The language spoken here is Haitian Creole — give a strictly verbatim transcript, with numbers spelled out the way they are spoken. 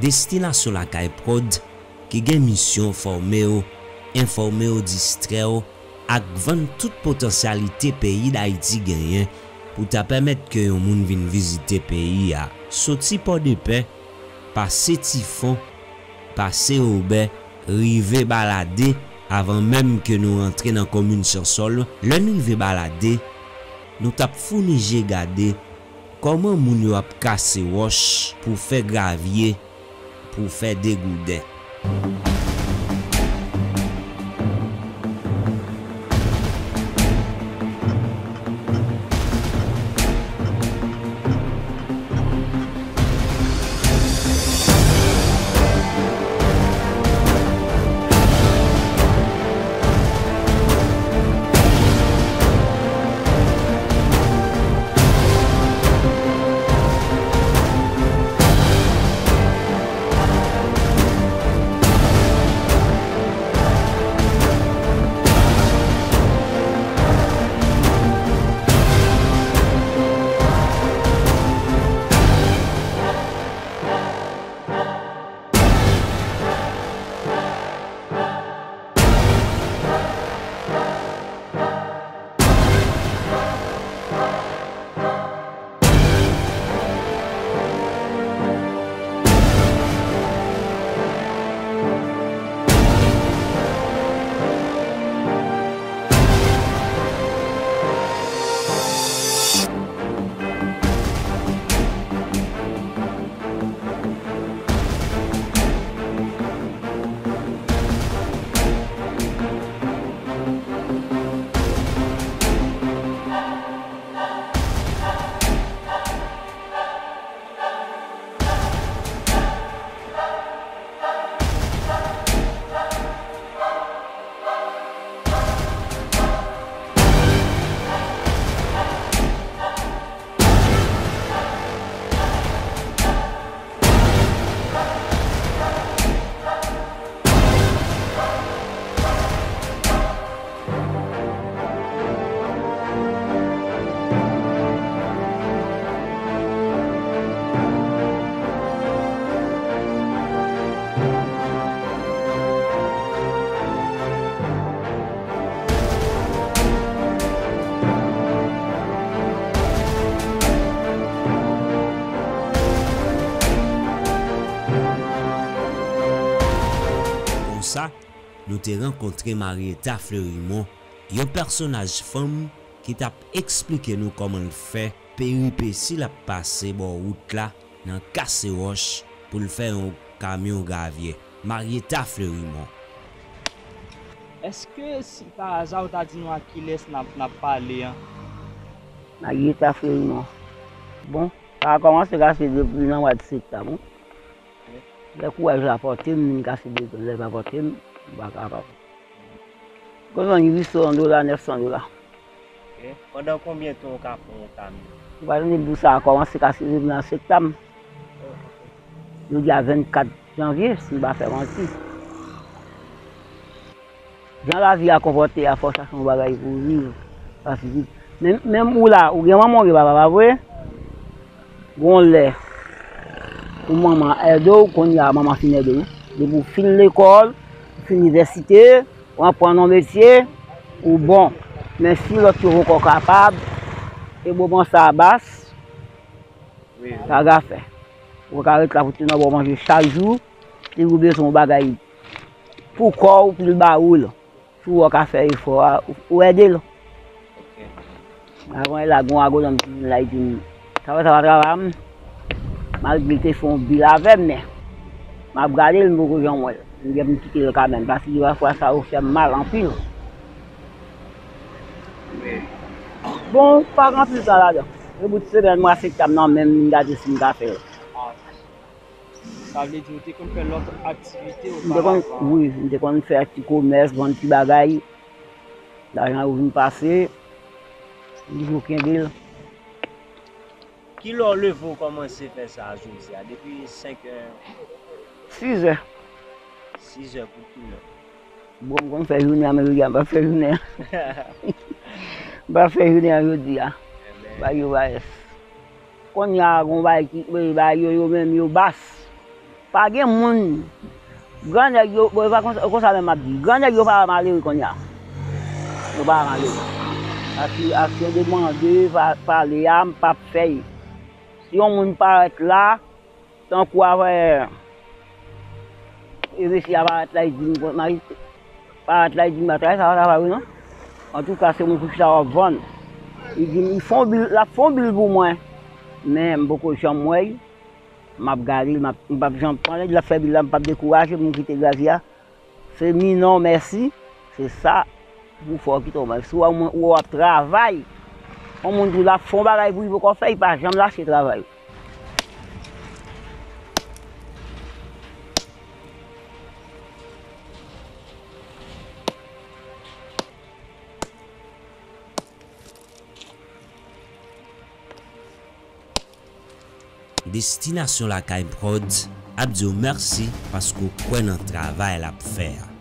Destinasyon Lakay Prod, ki gen misyon fòme w, enfòme w, distrè w ak vann tout potansyalite peyi Dayiti genyen pou ta pèmèt ke yon moun vin vizite peyi a. Soti Pòdepè, pase Tifon, pase Wobè, rive Balade, avan menm ke nou rantre nan komin Chansòl. Lè n rive Balade, nou t ap founi je gade kòman moun yo ap kase wòch pou fè gravye, pou fè degouden. Konsa, nou te rankontre Marietta Fleurimond, yon pèsonaj fanm ki t ap eksplike nou kòman l fè peripesi l ap pase bò wout la nan kase wòch pou l fè yon kamyon gravye. Marietta Fleurimond. Èske si pa aza ou ta di nou ak kilès n ap, n ap pale an? Marietta Fleurimond. Bon, sa a kòmanse kase depi nan mwa de septanm, wi. Lè kouraj la pòte m, vin kase depi lè pa pòte m, m pa kapab. Konn vann uit san dola, nèf san dola. Ok. Pandan konbyen tan w ka fè yon kamyon? Ou pa tande m di w sa a kòmanse kase depi nan septanm. Jodi a vennkat janvye, si m pa fè manti. Jan lavi a konpòte a, fò w chache yon bagay pou w viv. Paske menm, menm ou la, ou gen manman, ou gen papa, pa vre? Gon lè pou manman ede w, kounye a manman fin ede w. Depi w fin lekòl, ou fin inivèsite, w aprann yon metye, ou bon. Men si lòt yo poko kapab, e moman sa a bas, wi, wi, pa ka fè. Ou ka ret la pou timoun nan ba w manje chak jou, si ou bezwen yon bagay pou kò w, pou l ba ou l. Si w wè w ka fè efò a, ou, ou ede l. Ok. Avan la, gon agwonòm ki vin la, li di m, "Travay sa pa travay a m." Malgre l te fè yon bil avè m, men m ap gade l, m poko janm wè l. M gen pou m kite l kanmenm, paske gen pafwa sa yo fè m mal anpil. Wi. Bon, pa gen anpil tan ladan. Yon bout semèn, mwa septanm nan, menm m gade si m ka fè l. Ah. Sa vle di ou te konn fè lòt aktivite oparavan? M te konn, wi, m te konn fè ti komès, vann ti bagay. Lajan yo vin pase, m toujou kenbe l. Kilè w leve w kòmanse fè sa a jodi a? Depi senk è? Sis è. Sis è pou kilè? Bon, m konn fè jounen an, men jodi a m pa fè jounen an. M pa fè jounen an jodi a. Enben. Bagay yo pa yès. Kounye a, gon bagay ki, bagay yo, yo menm, yo bas. Pa gen moun. Gran nèg yo, bon, e pa konsa, konsa menm m ap di. Gran nèg yo pa malere kounye a. Yo pa malere. Paske aksyon demande, pa- pale a, m p ap fè l. Si yon moun parèt la, tankou avè, e mesye a parèt la, li di m, parèt la, li di m, pa travay, sa pa travay, wi, non. Antouka, se moun pou ki sa w ap vann. Li di m, li fè yon bil, l ap fè yon bil pou mwen. Men, m poko janm wè l. M ap gade l, m ap, m p ap janm, pandan l ap fè bil la, m p ap dekouraje, m kite gravye a. Se mi non, mèsi. Se sa pou fè w kite w. Men si w wè w ap travay, yon moun di w l ap fè yon bagay pou li poko fè, li pa janm lache travay. Destinasyon Lakay Prodz ap di w mèsi paske w kwè nan travay l ap fè a.